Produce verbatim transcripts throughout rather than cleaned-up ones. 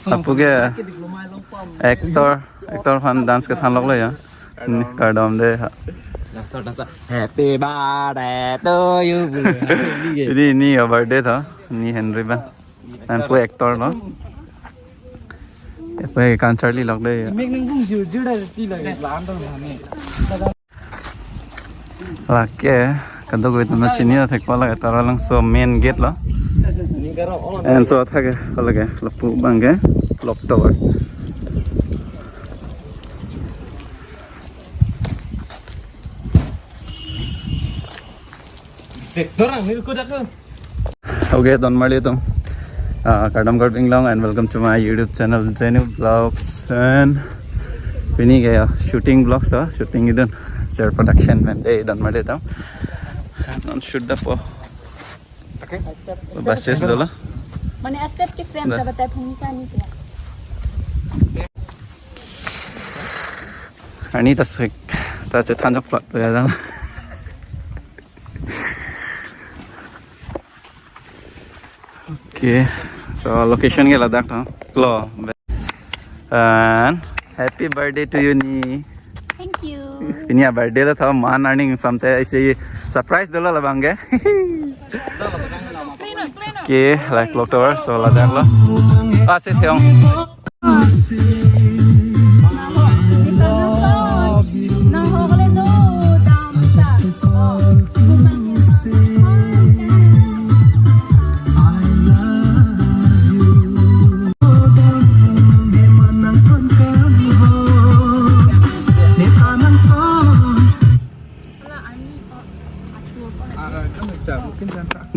Apu ke actor, actor aphan dance kethan lok lo ya. Ni kardom de ha. Happy birthday to you. Ini, ini ya birthday tho. Ini Henry abang. Lapu actor lo. Lapu kan Charlie lok de ya. Lake, kadokave atum ta chini athek pala ke Taralangso main gate lo. Laso athak ke, pala ke, lapu abang ke, clock tower. Okay, don marli atum. Ah, kardom kardom inglong and welcome to my YouTube channel, Jenu Vlogs. And pini ke, ah, shooting vlogs ta, shooting idun. Ser production pen de don marli atum. Non shoot dapo. Okay. Basis dolo. Mane step ke same. Da. Ka batai phungni kani ke. Ani ta sik, ta chethan jok plot ya dang. Okay, so location ke ladak tho. Lo. And happy birthday to you, Ni. Thank you. Pini ya birthday lo tho, man earning something, isi surprise dolo labang ke. Okay, like clock tower, so ladak lo. Ah, si Theong.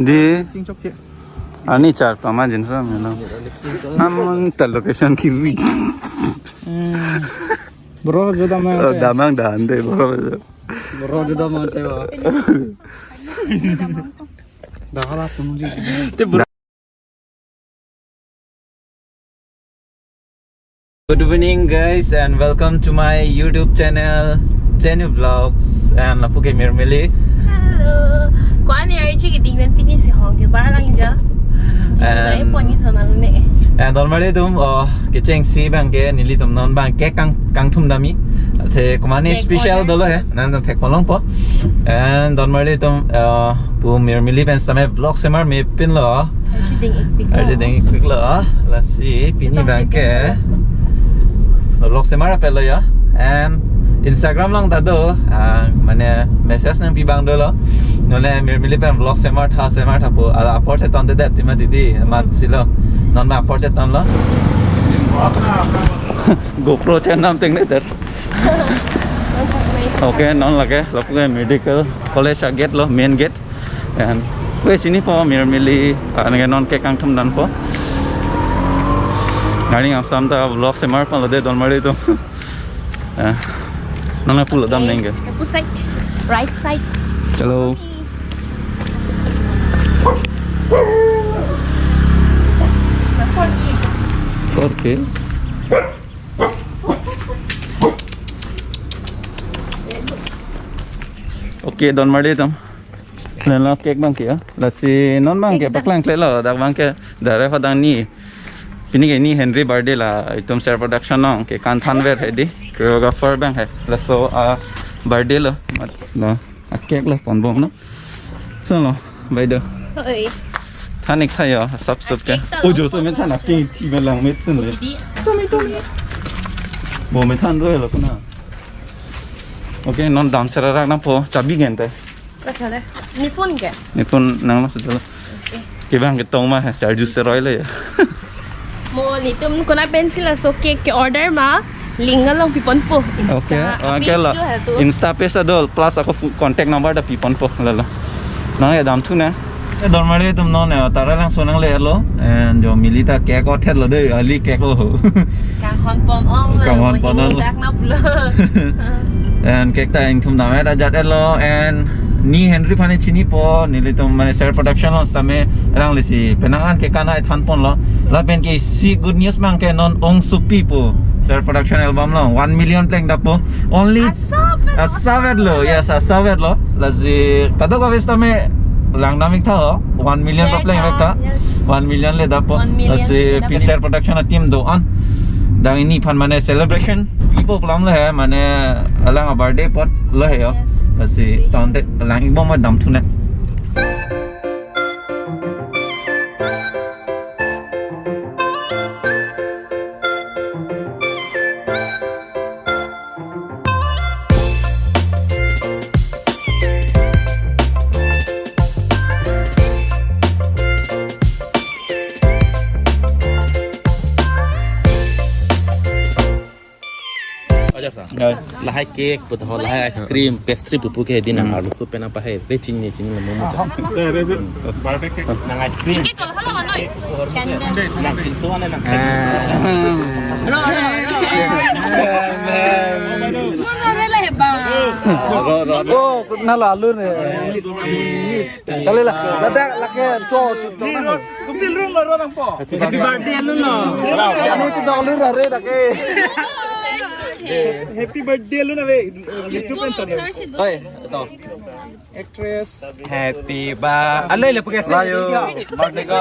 Di. Ani char pama jinso melo. Amang ta location kiri. Hmm. Bro, jo damang Oh, te. Damang dan de, bro. Bro, jo damang te, bro. Dah kalah tuh, mungkin. Te, bro. Good evening, guys, and welcome to my YouTube channel, Jenu Vlogs, and lapu ke Mirmili. Hello. Ko-an ya, Richie, kiting pen pini si hong ke barang ja. And Chulai poni thonal ne. And don marli atum, oh, kechengsi abang ke nelitum non abang ke kang, kangthum dam-i. Athe komatne Cake special order. Dolo he. Nangtum thek ponlongpo. And don marli atum, uh, pu Mirmili pen sitame vlog semar mepin lo. Arji ding ik pik lo. Arji ding ik pik lo. Lasi pini abang ke vlog semar apel lo ya. And Instagram along ta do, ah, mane message nangpi abang dolo. Nonle Mirmili pen vlog semar tha, semar tha pu. Ala apor cheton te det tima didi, mat si lo. Non ma apor cheton lo. GoPro chen nam ting ne der. Okay, non lake, lapu ke medical college a gate lo, main gate. And kue chinipo Mirmili, ah, nangke non cake kangthum danpo. Nari ngamsam ta vlog semar pon lo de don marli atum. Eh, non lapu lo dam nangke. Lapu side, right side. Hello. Okay. Okay, don marli atum. Lalo cake abang ke ya. Lasi non abang ke paklang kle lo, dak abang ke direct hodang ni. Pini ke ni Henry birthday la, itum Ser Production along ke kan thanver hedi. Choreographer abang he. Laso a birthday lo. Mat lo. A cake lo ponbom no. So lo, bai do. Oi. Than ik tha ya, sap sap ke. Cake ta lo. Ojo so me than a cake thi me lang me tun le. Didi. Bo me than ro lo kuna. Okay, non dam sera rak na po, chabi gente. Kachale. Ni phone ke? Ni phone nang lo sejalo. Okay. Kibang ketong ma, charge se roi le ya. Mo nelitum kona pencil laso cake ke order ma, link along piponpo. Okay, Insta, ah, page ke la. Tu hai tu. Insta page ta do, plus ako fu-, contact number ta piponpo, lalo. Nang ya dam thu na. Eh, don marli atum non ya, Taralangso nangle lo, and jo Mili ta cake order lo de, ali cake lo. Kanghon pon ong lo, Kanghon pon ong lo. Dak na pulo. And cake ta ingthum dam-et ajat-et lo, and ni Henry aphan chinipo, nelitum mane Ser Production along sitame, alanglisi penang an cake kanai than pon lo. Lapen ke isi good news abang ke non ongsopi po, Ser Production album along one million pleng dapo. Only asap lo. Asap lo, yes, asap lo. Lasi kadokave sitame Langdam ik tha ho, one million Share papleng tha, ik tha. Yes. One million le dapo. One million Lasi le dapo. Pin Share Production a-team do-an. Dang ini aphan mane celebration pipo pu alam le he, mane alang a-birthday apot lo he ho. Yes. Lasi Special. Taunte lang-ik bom damthu ne. Ajak sa. Ya. Lahai cake, puta ho, lahai ice cream, pastry pupu ke dina, hmm, arloso pen apa hai, re chini chini na momo. Re, re, re. Birthday cake. Nang ice cream. Cake ko halo ano? Candle. Nang pintu ano nang. Ah. Ro, ro, ro. Ro, ro, ro. Oh, kunal alu ne. Kali la, lada lake cho cho cho. Kumbil run lo ro nangpo. Happy birthday alun lo. Anu cho dong lun ra re dak e. Happy birthday alun ave. YouTube and channel. Oi, to. Actress. Happy ba-, alai le pagase video. Birthday ko.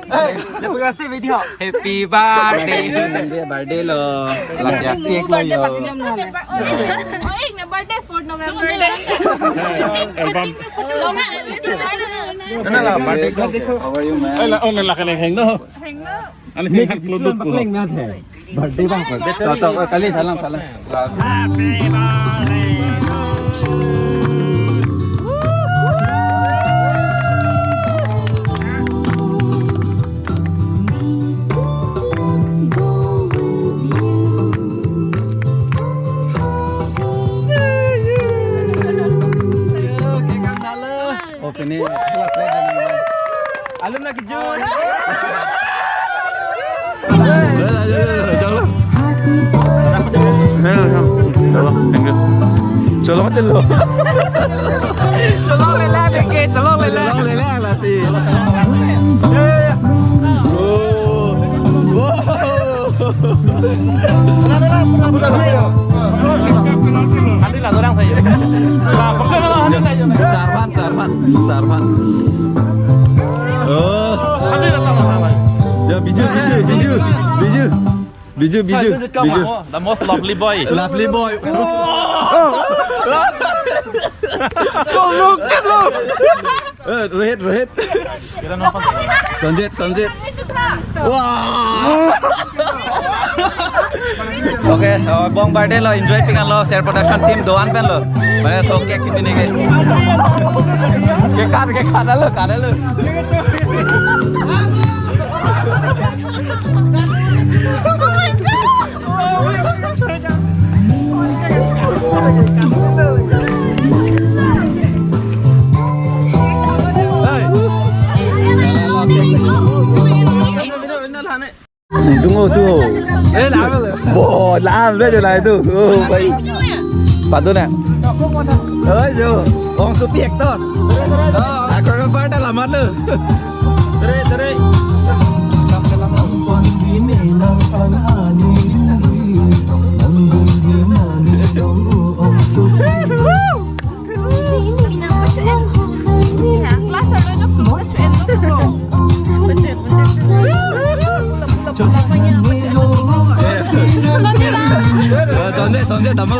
Hey, le pagase video. Happy birthday. Birthday, birthday lo. Lagi aktif lo yo. Oh, ek na birthday fourth November. Album. Nana la birthday ko. How are you, man? Ay, la, oh, nana la kaneng heng no. Heng no. Ani sing hang peluduk ko. Birthday bang, birthday. To, to, kali salam, salam. Oh, pini. Alun lagi jun. Chalo, chalo, chalo. Chalo, thank you. Chalo, chalo. Chalo, lela, deke, chalo, lela. Chalo, lela, lasi. Oh. Oh. Sarfan, Sarfan, Sarfan. Oh. Ya, Biju, Biju, Biju, Biju. Biju, Biju, Biju. The most lovely boy. Lovely boy. Oh. Look, look. Eh, Rohit, Rohit. Sanjit, Sanjit. Wah. Okay, oh, bong birthday lo, enjoy pik an lo, Share Production team do-an pen lo. Mane so cake kipini ke. Cake cut, cake cut lo, cut lo. Dungo tu. Bo, lam be jo lai tu. Oh, bhai. Padu na. Oi jo, ong supi actor. Actor part la mat lo. Tere, tere. Sonde, sonde, tamo.